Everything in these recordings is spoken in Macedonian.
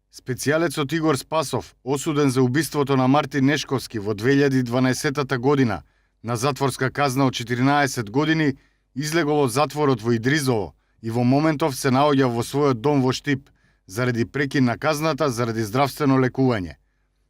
Специјалецот Игор Спасов, осуден за убиството на Мартин Нешковски во 2012 година на затворска казна од 14 години, излегол од затворот во Идризово и во моментов се наоѓа во својот дом во Штип, заради прекин на казната заради здравствено лекување.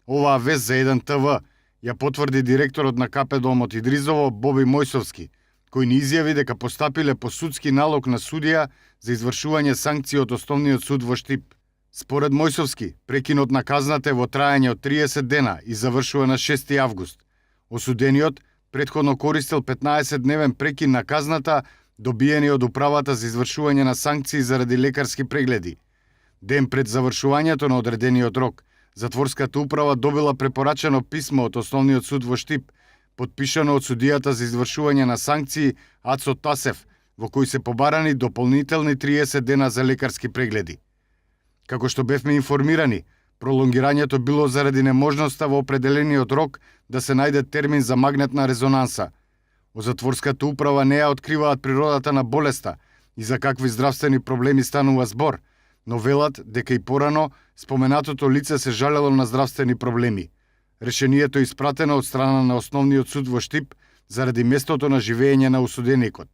Оваа вест за 1 ТВ ја потврди директорот на КП домот Идризово Боби Мојсовски, кој ни изјави дека постапиле по судски налог на судија за извршување санкции од Основниот суд во Штип. Според Мојсовски, прекинот на казната е во трајање од 30 дена и завршува на 6 август. Осудениот претходно користел 15-дневен прекин на казната, добиени од управата за извршување на санкции заради лекарски прегледи. Ден пред завршувањето на одредениот рок, затворската управа добила препорачено писмо од Основниот суд во Штип, подпишано од судијата за извршување на санкции Ацо Тасев, во кој се побарани дополнителни 30 дена за лекарски прегледи. Како што бевме информирани, пролонгирањето било заради неможноста во определениот рок да се најде термин за магнетна резонанса. Од затворската управа не ја откриваат природата на болеста и за какви здравствени проблеми станува збор, но велат дека и порано споменатото лице се жалело на здравствени проблеми. Решението е испратено од страна на Основниот суд во Штип заради местото на живење на осуденикот.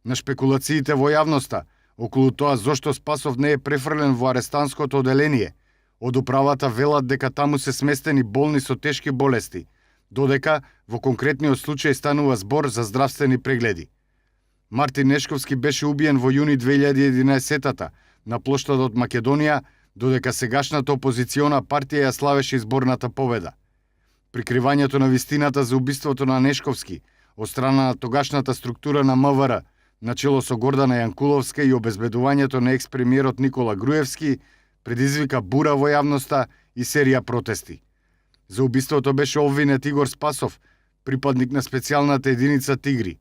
На шпекулациите во јавноста околу тоа зошто Спасов не е префрлен во арестантското оделение, од управата велат дека таму се сместени болни со тешки болести, додека во конкретниот случај станува збор за здравствени прегледи. Мартин Нешковски беше убиен во јуни 2011 на плоштадот Македонија, додека сегашната опозициона партија ја славеше изборната победа. Прикривањето на вистината за убиството на Нешковски од страна на тогашната структура на МВР, начело со Гордана Јанкуловска и обезбедувањето на екс-премиерот Никола Груевски, предизвика бура во јавноста и серија протести. За убиството беше обвинет Игор Спасов, припадник на специјалната единица Тигри.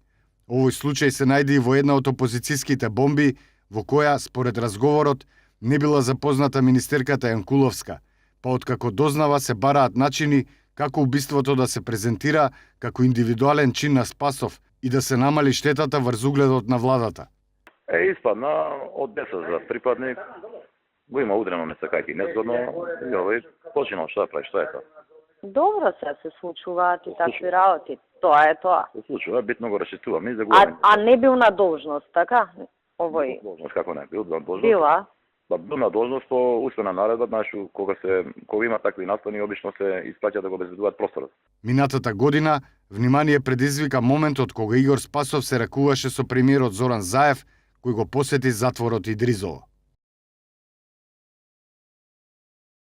Овој случај се најде и во една од опозицијските бомби, во која, според разговорот, не била запозната министерката Јанкуловска, па откако дознава се бараат начини како убиството да се презентира како индивидуален чин на Спасов и да се намали штетата врз угледот на владата. Испадна од 10 за припадник, го има удрено несакајки незгодно, и овој починал што да прави, што е тоа? Добро се случуваат и такви работи. Тоа е тоа. Се случува, битно го расчитувам и за го. А не бил на должност, така? Овој. Должност како не бил на должност? Била. Ба бил на должност по уствена наредба, знаеш, кога има такви настани, обично се исплаќа да го обезбедуваат просторот. Минатата година внимание предизвика моментот кога Игор Спасов се ракуваше со премиерот Зоран Заев, кој го посети затворот Идризово.